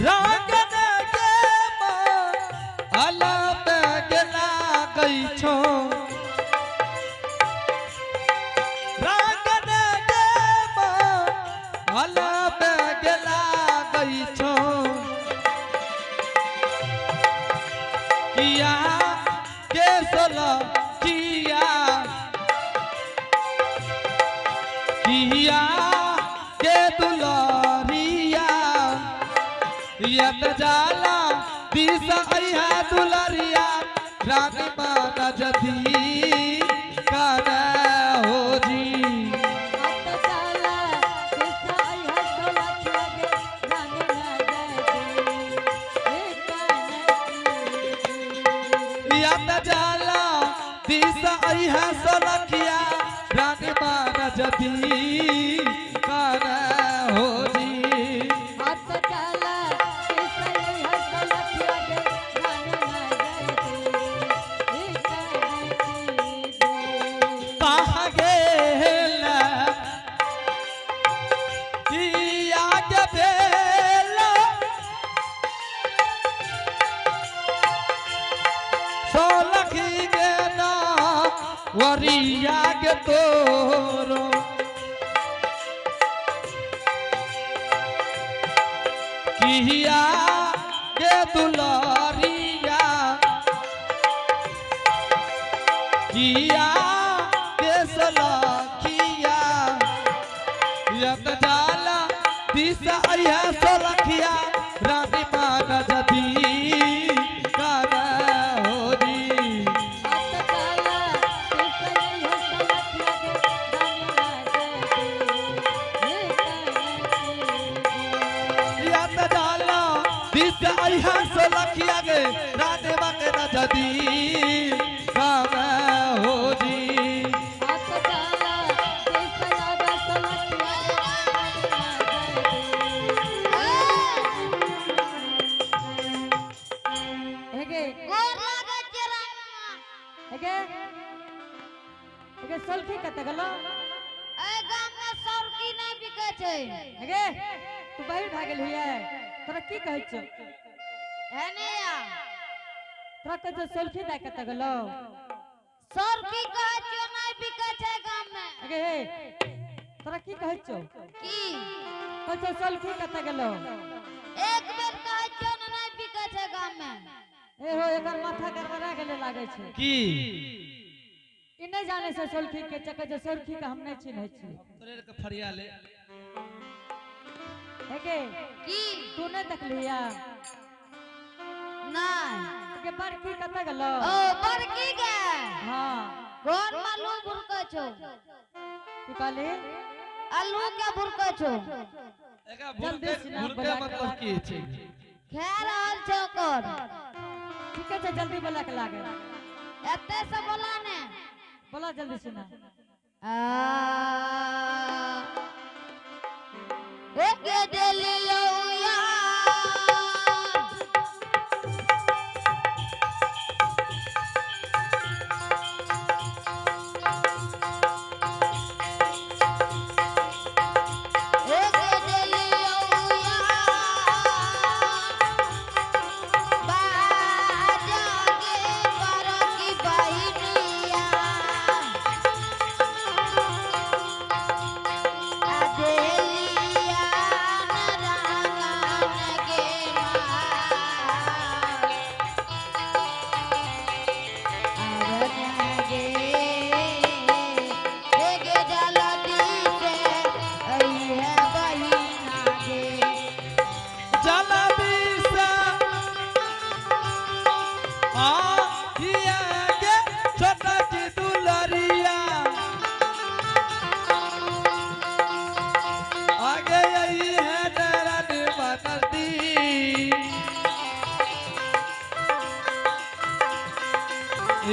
रागन गे अला में गई छो। रागन गे अला में गई छो। किया के सोला किया किया के दुलारिया यत जाला दिशा अइहा दुलारिया रानी माना जदी काना हो जी। हाथ जाला दिशा अइहा सोलखिया गे रानी ना जदी कान। यत जाला दिशा अइहा सोलखिया रानी माना जदी काना हो जी। हाथ जाला दिशा अइहा सोलखिया गे रानी ना जदी कान। कहाँ गेला किया के बेला सोलखी गे ना वरिया के तोरो किया के दुलारिया किया के सलखिया यत जाला दिशा अइहा सोलखिया रानी मान जदी काना हो जी। हाथ जाला दिशा अइहा सोलखिया गे रानी ना जदी कान। यत जाला दिशा अइहा सोलखिया गे रानी मान जदी काना हो जी। हाथ जाला दिशा अइहा सोलखिया गे रानी ना जदी। हेगे गोर लागै छै रानी माँ। हेगे हेगे सोलखी कतऽ गेलौ? एहि गाम में सौरकी नहि बिकै छै। हेगे तू बहिर भए गेलही ये, तोरा की कहै छौ? एने आ। तोरा कहै छौ सोलखी दए कतऽ गेलौ? सौरकी कहै छियौ नहि बिकै छै गाम में। हेगे हे, तोरा की कहै छौ? की? कहै छौ सोलखी कतऽ गेलौ? एक बेर कहै छियौ ने नहि बिकै छै गाम में। ए हो, एकर माथा गड़बड़ा गेलै लागै छै। की? ई नहि जानै छै सोलखी के छै, कहै छै सोलखी के हम नहि चिन्है छी। तोरे के फरिया ले। हेगे की? तू नहि देखलिही ये? नहि। हेगे बड़की कतऽ गेलौ? ओ बड़की गे। हाँ। घर में आलू भुरकै छौ। की कहली? आलू के भुरकै छौ। एकरा जल्दी भुरके सिना भुरके बोला के मतलब लागे। की छै? खा रहल छै ओकर। ठीके छै, जल्दी बोला के लागे। एते से बोला ने। बोला जल्दी सुना। आ एक देलियौ यार। एक देलियौ यार। बाजा गे बड़की बहिनिया। अदेलिया नरांगन गे माँ। अरन गे एगे जलदी से अइहे बहिना गे। जाला दिशा आ किया गे छोटा की दुलरिया आगे यही है डरन बनती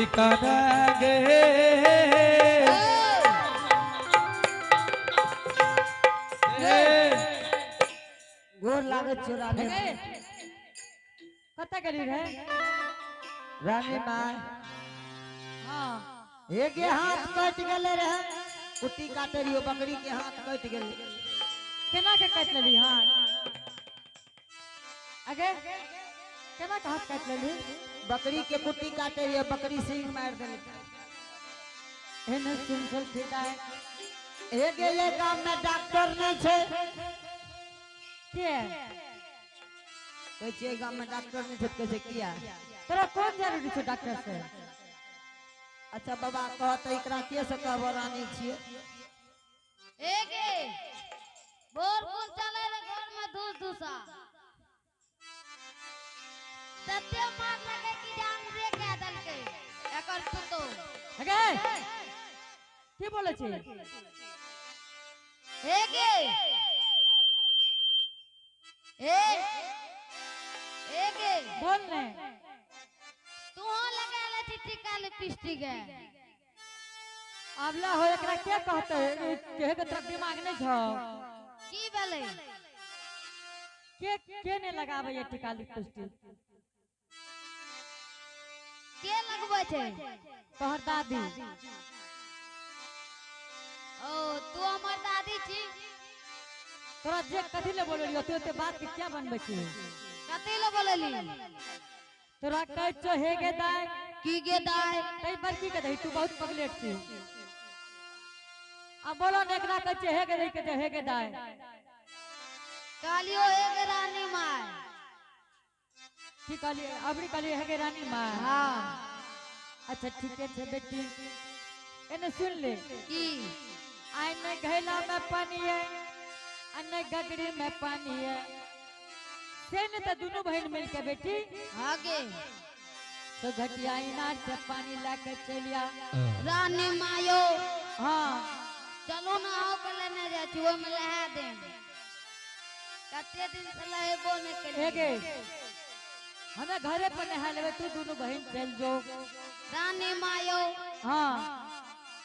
इकना गे। ए गोर लागै छौ रानी। हेगे कतऽ गेली रे? रानी माय। हाँ। एके हाथ कटि गेलै रहे, कुट्टी काटे रहियो, बकरी के हाथ कटि गेलै। केना के काटि लेली? हाँ। अगे केना के हाथ काटि लेली? बकरी के कुट्टी काटे रहिए, बकरी सींग मार देले। एने सुन सुन फिदाय। हे गेले गांव में डॉक्टर नहीं छे। के? कहै छियै गांव में डॉक्टर नहीं छे, कहै छै किया? तोरा कोन जरूरी छौ डॉक्टर से? अच्छा बाबा कहत एकरा के से कहबो रानी छियै। ए गे बोर कोन चले रे घर में धूस धूसा तते मार लगे कि जान रे के देलकै एकर पुतो। अगे की बोलै छी? ए गे ए ए गे बोल ने। तू लगा ले छी टीका लिपस्टिक है। आबला हो एकरा के कहते? केहे के तोरा दिमाग नहीं छौ? की भेलै? के के ने लगाबै ये टीका लिपस्टिक? के लगबै छै? तोहर दादी। ओ तू हमर दादी छी। तोरा जे कथी ले बोललियो तू ओते बात के क्या बनबै छी? कथी ले बोलली? तोरा कहै छौ हे गे दाई। की गे दाई? तै पर की कहै तू बहुत पगलेट छी। आ बोलो ने एकरा कहै छै हे गे दाई के हे गे दाई। कहलियो हे गे रानी माय। की कहलिए? अबरी कहलिए हे गे रानी माय। हाँ। अच्छा ठीके छै बेटी। एने सुन ले। की? आइ ने घैला में पानी है आ ने गगरी में पानी है। से ने तो दोनों बहन मिल के बेटी। हाँ गे। तो घटिया इनार से पानी ला के चलिया। रानी मायो। हाँ। चलो ना हो के लेने जाइ छी ओहिमे लहा देम। कते दिन से लहेबो नहि केलियै। ए गे हमें घरे पर नहा लेबे तू दोनों बहन चल जो। रानी मायो। हाँ।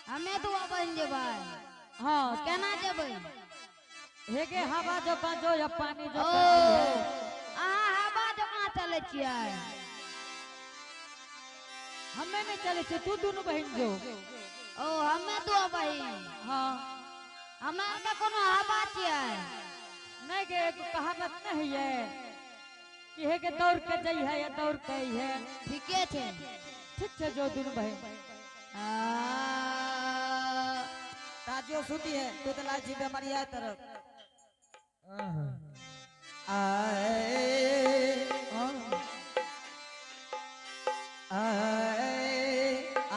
हमें दू बहन जेबै। हाँ। केना जेबै? हे गे हवा जकाँ जो या पानी ओ जकाँ। अहाँ हवा जकाँ चलै छियै। हमें नहीं चले छियै तू दोनों बहन जो। ओ हमें दू बहन। हाँ। हमें के कोनो हवा छियै? नहीं गे एगो कहावत नहीं है कि हे गे दौड़ के जाइ है या दौड़ के आई है। ठीके छै। ठीक छै जो दोनों बहन। ताजियो सुती है तू तो लाजी बीमारी है तरफ। आए आए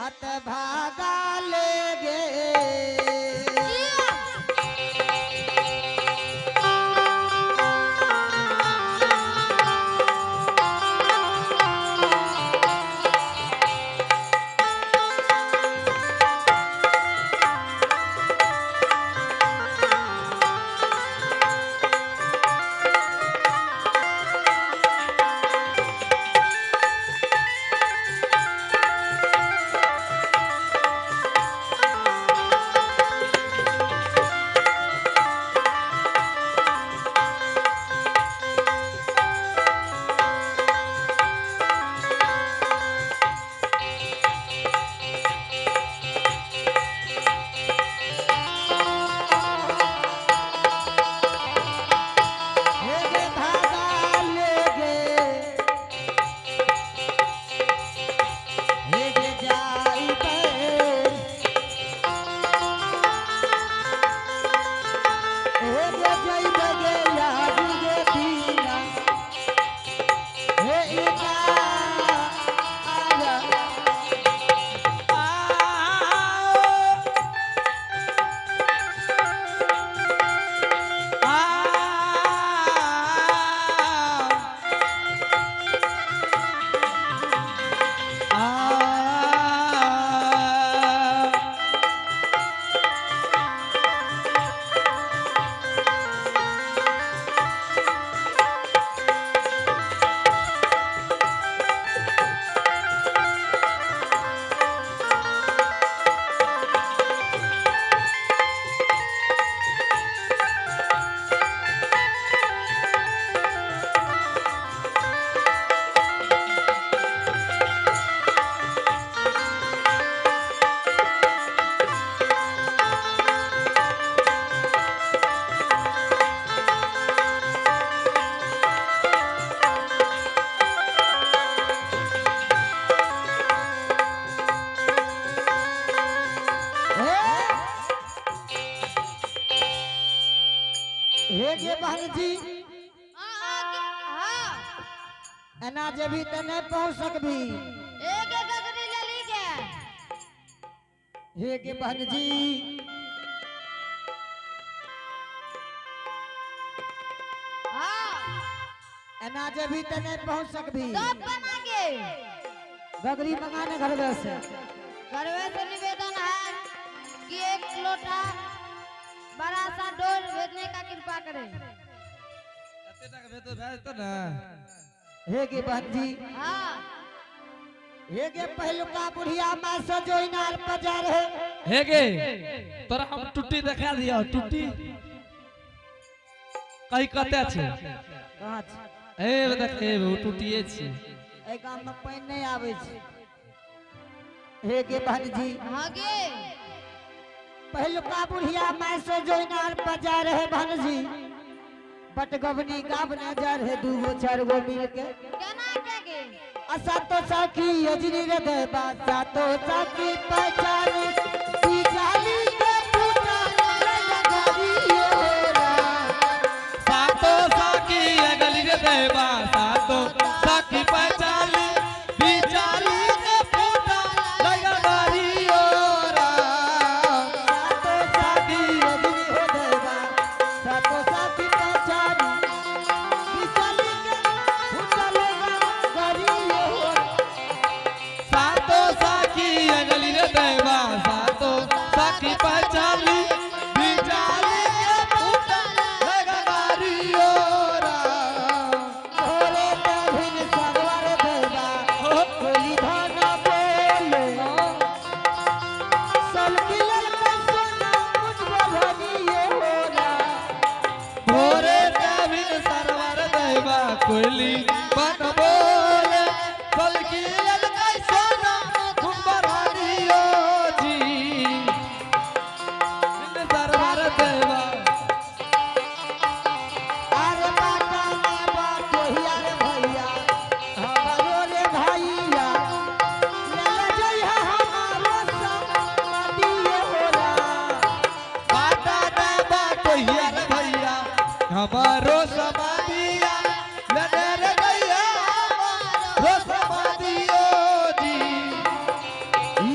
अत भागा ले गे। हे गे बहन जी। हाँ हाँ हाँ। एना जेबी तऽ नहि पहुँच सकबी। एक एक गगरी ले ली गे। हे गे बहन जी। हाँ। एना जेबी तऽ नहि पहुँच सकबी। तब बना गे। गगरी मंगाने घरवे से। घरवे से निवेदन है कि एक लोटा बड़ा सा डोर भेजने का कृपा करें। एते टाका भेजतो भए जेतौ ने। हे गे बहन जी। हाँ। हे गे पहिलुका बुढ़िया माँ से जो इनार पर जा रहे। हे गे तोरा हम टुट्टी देखा दियो टुट्टी कहीं कते छै। कहाँ छै? ए देख ए ओ टुट्टिए छै। एहि गाम में पानि नहि आबै छै। हे गे बहन जी। हाँ गे। पहिलुका बुढ़िया माय से जो इनार पर जा रहे बहन जी। बटगबनी गाबने जा रहे दूगो चार गो मिल के। केना के गे? असा तो सखी अजनी रे देबा सातो सखी पहचानी जाली के पूजा लगरी हो। सातो साकी अगली रे देवा सातो साकी पहचानी बिचारी के फूटा लगा बारी ओरा। सातो साथी अजनी हो देवा सातो साथी पहचानी बिचाली के पूजा लगरी हो। सातो साकी अगली रे देवा सातो साकी पहचानी बिचारी के फूटा लगा बारी ओरा। भोरे तभिन सरवर देवा बोली धन बोले सलकिलल के सोना मुझ भनिए होला। भोरे तभिन सरवर देवा कोयली बन बोले सलकी ललकाई सोना कुंभरानियो जी बिन सरवर देवा। अरे बाटा में बाटोहिया रे भैया हमारो रे भैया ले ले जइहा हमारो समाधिए होला। बाटा ना बाटोहिया रे भैया हमारो समाधिया लने रे भैया हमारो समाधियो जी।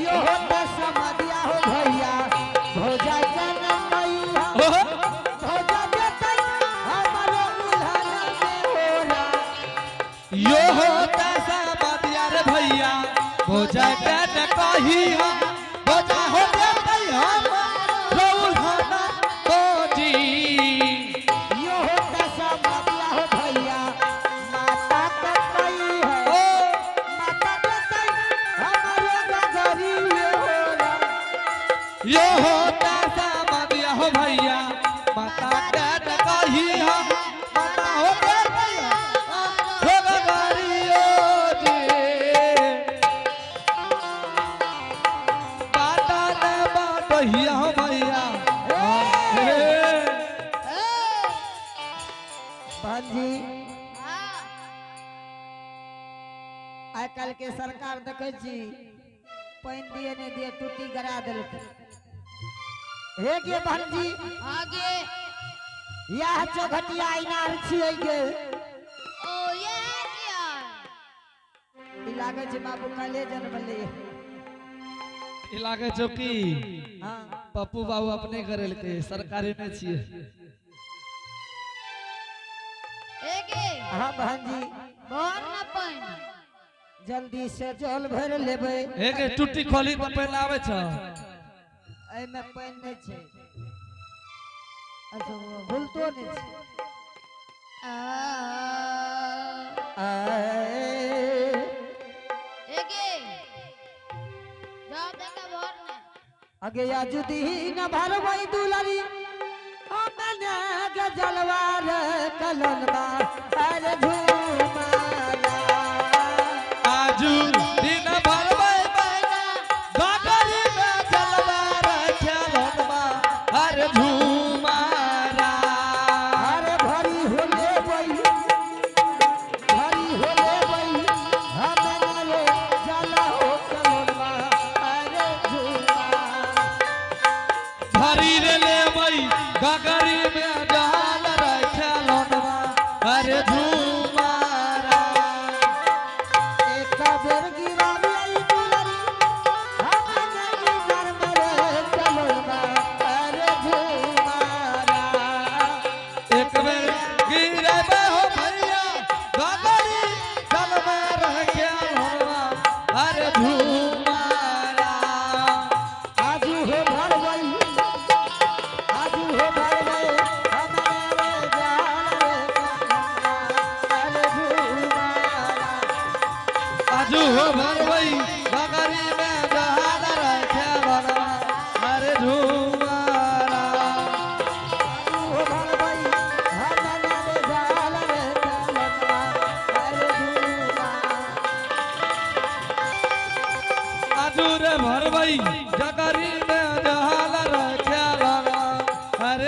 यो हो त समाधिया हो भैया भौजा के न मैया ओहो। भौजा देतै हमारो उल्हना में होला। यो होता समाधिया रे भैया भोजा के न कही हम भोजा हो जातै हम रौहाना को जी। यो हो त समाधिया हो भैया माता के कही है ओ माता देतै हमारो गगरी होला। यो होता समाधिया हो भैया माता के न कही हम माता हो जातै हम रोगवारियो जी। बाटा न बाटहिया हो भैया हे। ए, बहन जी। हाँ। आइ काल्हि के सरकार देखै छी पानि दिए नहि दिए टूटी गरा देलकै। हे गे बहन जी। हाँ गे। इएह चौखटिया इनार छियै गे। ओ ये है क्या? ई लागै छै बाबू काल्हे जन्मलै। ई लागै छौ की हँ। पप्पू बाबू अपने करेलकै सरकारी नहि छियै। ए गे। हँ बहन जी। भर ना पानि। जल्दी से जल भरि लेबै। हे गे टुट्टी खोली तऽ पानि आबै छौ। एहिमे पानि नहि छै। अच्छा भूलतो नहि छै। आ, आए, ए गे। जाओ देखा भर ना। अगे आजुदीन भरवई दुलरी हमने के जलवार कलनबा अरे झूमाला। आजू दिन भरबै मैना गागरी में जलवा रखेलनबा हर झूमारा। अरे भरी होले बई भरी होले बई हमने रे जला हो कलनबा अरे झूमाला। भरी रे लेबै गागरी में जाल रे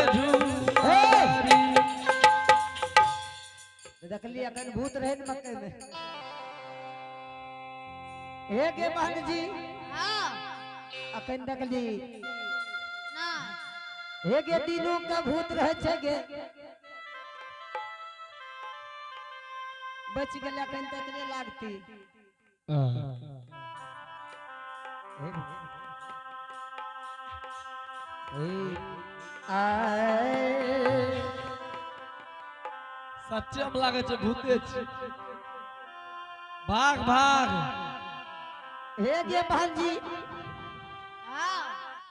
रे झुमारी। देखली अखन भूत रहे ने मकई में। हे गे बहन जी, हाँ। अखन देखली ना। हे गे तीनों का भूत रहे छे गे, बच गेल अखन तक नहीं लागती। आए सच्चे में लागे छै भूते छै। भाग भाग। हे गे बहन जी, हाँ।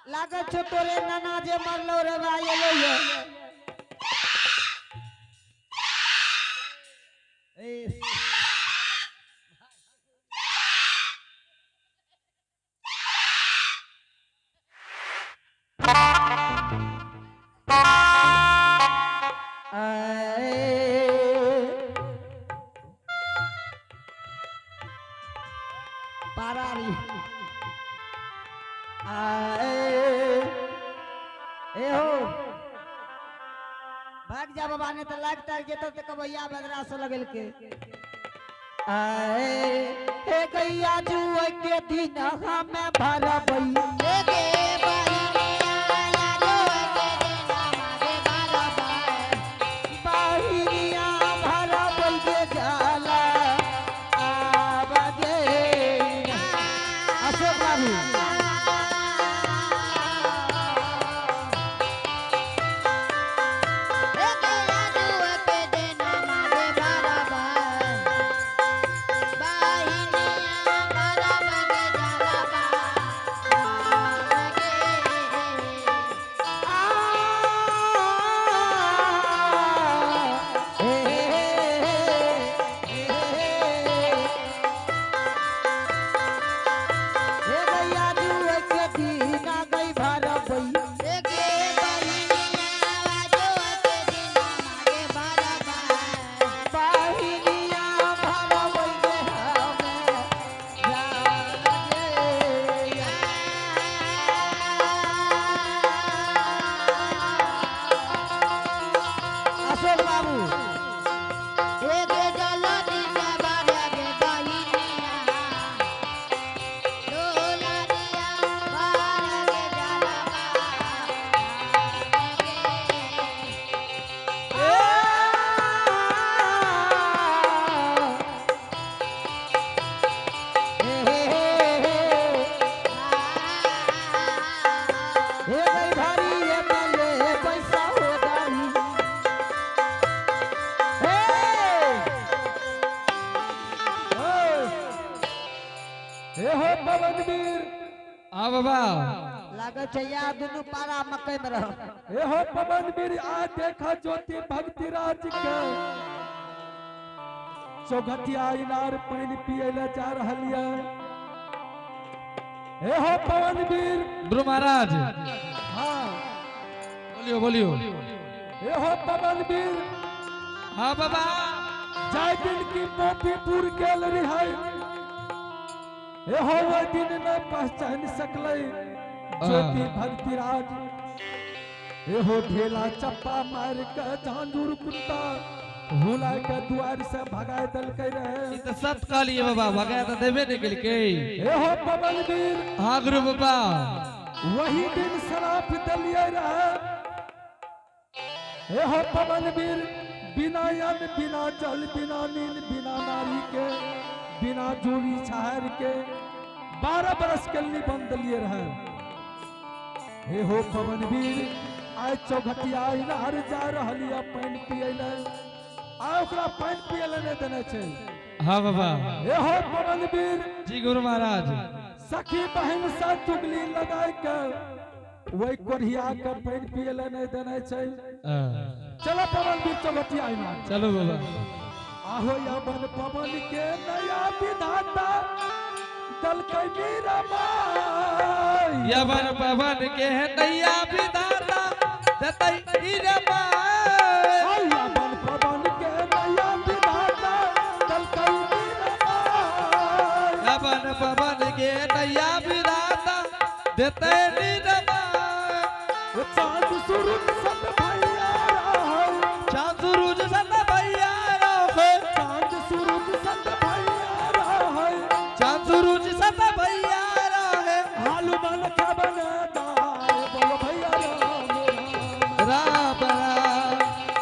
लागत छो तोरे नाना जे मरलो रे बा एलो ये। ए आए पारा री आए ए हो भाग जा बाबा ने तो लाग ताग जेतो तो कबैया बदरा से लगल के। आए हे गैया जुए के दिन हमें भरबई। हे गे बहिनिया या जो के दिन हमारे बराबर। बहिनिया भरबई के जाला आब गे। अशोक बाबू हे गैया जुए के दिन हमारे बराबर। बहिनिया बराबर के जाला बा गे। हे गे बहिनिया जुए के दिन हमारे बराबर। अशोक बाबू हे गे जलदी से बारा गे बहिनिया डोला दिया बारा गे जाला बा गे। हे गई भारी ये मले पैसा हो दारी। हे हे हो पवन वीर। आ बाबा। लागत छै या दुनू पारा मकई में रह। हे हो पवन वीर, आ देखा ज्योति भक्ति राज के चौघटिया इनार पानि पिए ले जा रहल ये। हे हो पवन वीर। गुरु महाराज। हाँ। बोलियो बोलियो। हे हो पवन वीर। हाँ बाबा। जाय दिन की मोतीपुर गेल रहे, हे हो वो दिन न पहचान सकलै ज्योति भक्ति राज। हे हो ढेला चप्पा मार के झांझुर कुत्ता हुला के दुआर से भगाए दलकै रहे। ई तऽ सत कहलिए बाबा, भगाए तऽ देबे नहि केलकै। हे हो पवन वीर। हाँ गुरु बाबा। वही दिन श्राप दिलिए रहे। हे हो पवन वीर, बिना अन्न बिना जल बिना नींद बिना नारी के बिना जोड़ी छाहर के 12 बरस के निबंध दिलिए रहे। हे हो पवन वीर, आइ चौघटिया इनार जा रहल ये पानि पियै ले, आइ ओकरा पानि पियै ले नहि देने छै। हाँ बाबा। हे हो पवन वीर। जी गुरु महाराज। सखी बहन से चुगली लगाय के वही कोढ़िया के पानि पियै ले नहि देने छै। चलो पवन वीर चौघटिया इनार। चलो बाबा। आहो यमन पवन के नया विधाता दलकै मीरा माई। यवन पवन के नैया विधाता देतै ई रे माय। यमन पवन के नया विधाता दलकै मीरा माई। यवन पवन के नैया विधाता देतै ई रे माय। ओ चांद सूरज सब।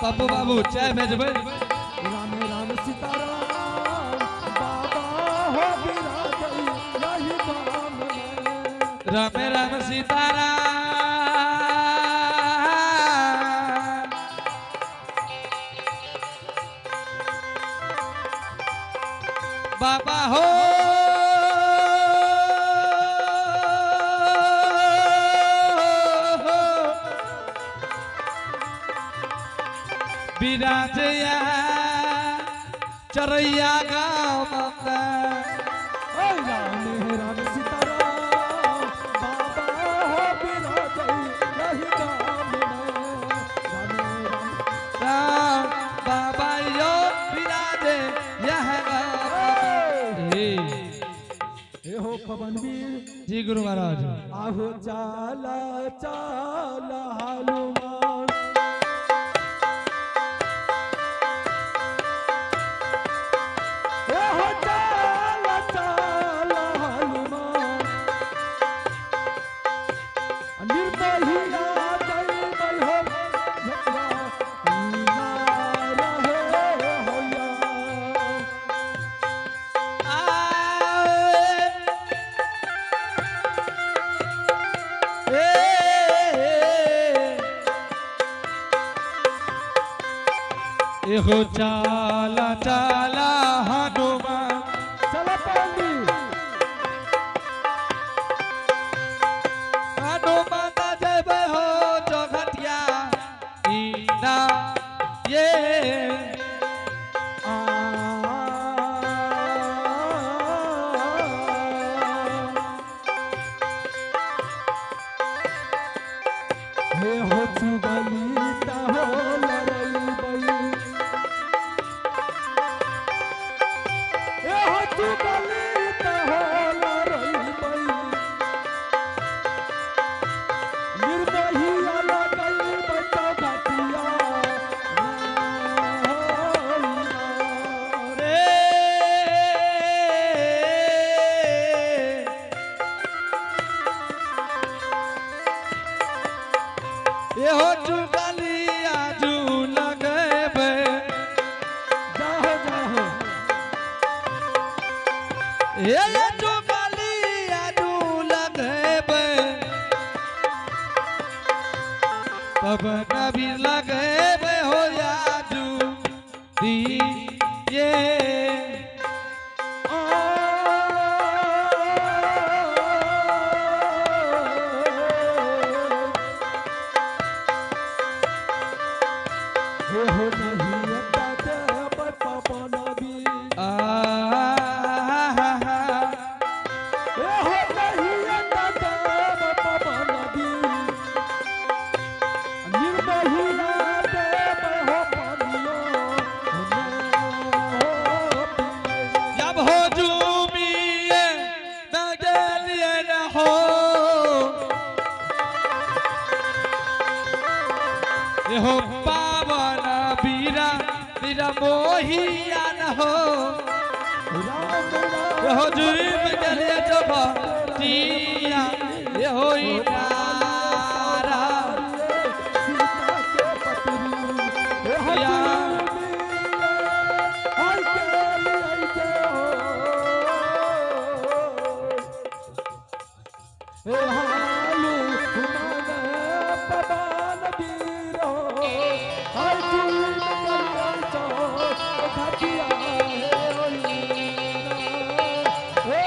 पप्पू बाबू चाय भेजबै। राम राम सीताराम बाबा हो विराजई यही गाम में। राम राम सीताराम। बाबा हो विराजया चरैया गाँव में। ओय राम राम सीताराम बाबा हो विराजई यही गाम में। राम राम राम बाबा यो विराजे यह गाँव में। हे हो पवनवीर। जी गुरु महाराज। आहो चाला चाला हनुमान। ए हो चाला चाला हनुमान। निर्दयिया जय हो झकरा ना रहे होया। एहो चाला चाला हनुमान। चला पांडी। हनुमान जय हो चौखटिया ईना ये। आ हे हो चुगली हो लड़ई बई। हे हो चुगली हो लड़ई बई। निर्दयिया लगई बचा घटिया रे एहो चुगलिया जू लगेबे। जाहो जाहो। ए चुगलिया जू लगेबे तब कभी लगेबे हो याजू दी ये। हे हो नहीं देव पवन वीर। आ हे हो नहीं देव पवन वीर। निर्मोहिया देव हो पनियो हो पिए। जब हो झूमिए न गेलिए न हो हो पावन बीरा बीरा मोहिया न हो। राम राम हो झूम गेलिए जब टिया हो इनारा। सीता के पत्री हे हो या। झूमिए, आई के लिए के हो। हे हालू मन पवन वीर हो, आई झूम के चो घटिया हे होई ना। हे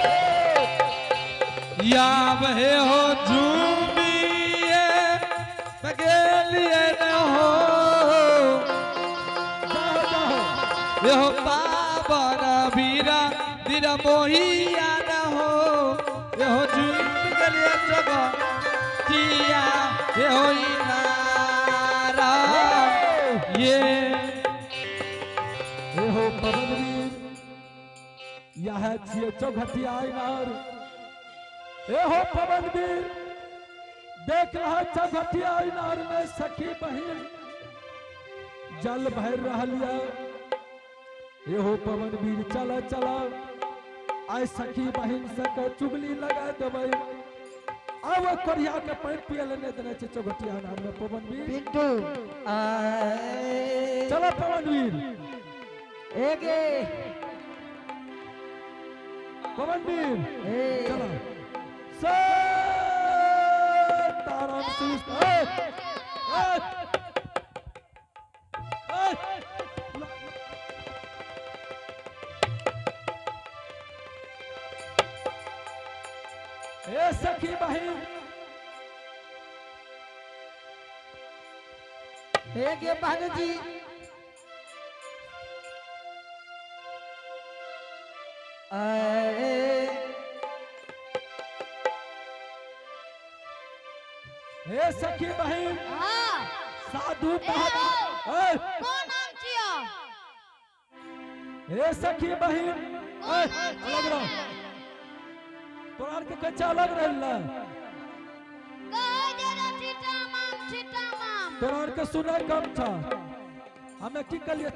या बहे हो झूमिए गेलिए न हो। जाओ जाओ। हो पावन बीरा दीरा मोहिया न हो। हो झूम गलिए जग किया हो इनारा ये। हे हो पवनवीर, यह छिए चौघटिया इनार। हे हो पवनवीर, देख रहा चौघटिया इनार में सखी बहिन जल भर रहल ये। हे हो पवनवीर, चला चला, आइ सखी बहिन सबके चुगली लगा देबै। आब ओहि कोरिया के पानि पिए लए नहि देने छै चौघटिया इनार में पवनवीर। पिंटू आए। चला पवनवीर। एगे। पवनवीर। ए। चला ताराम शीश। ए, ए, ए, ए सखी बहिन। एगे बहन जी। आए। हे सखी बहिन। हाँ। साधु ए महात्मा। हो। ए, कौन नाम छियो? हे सखी बहिन। ए, अलग रहो। तोरा आर के कच्चा अलग रहल ना। कहै जे रे छिटा माम, छिटा माम। तोरा आर के सुनाई कम था। हमें की कहलिए?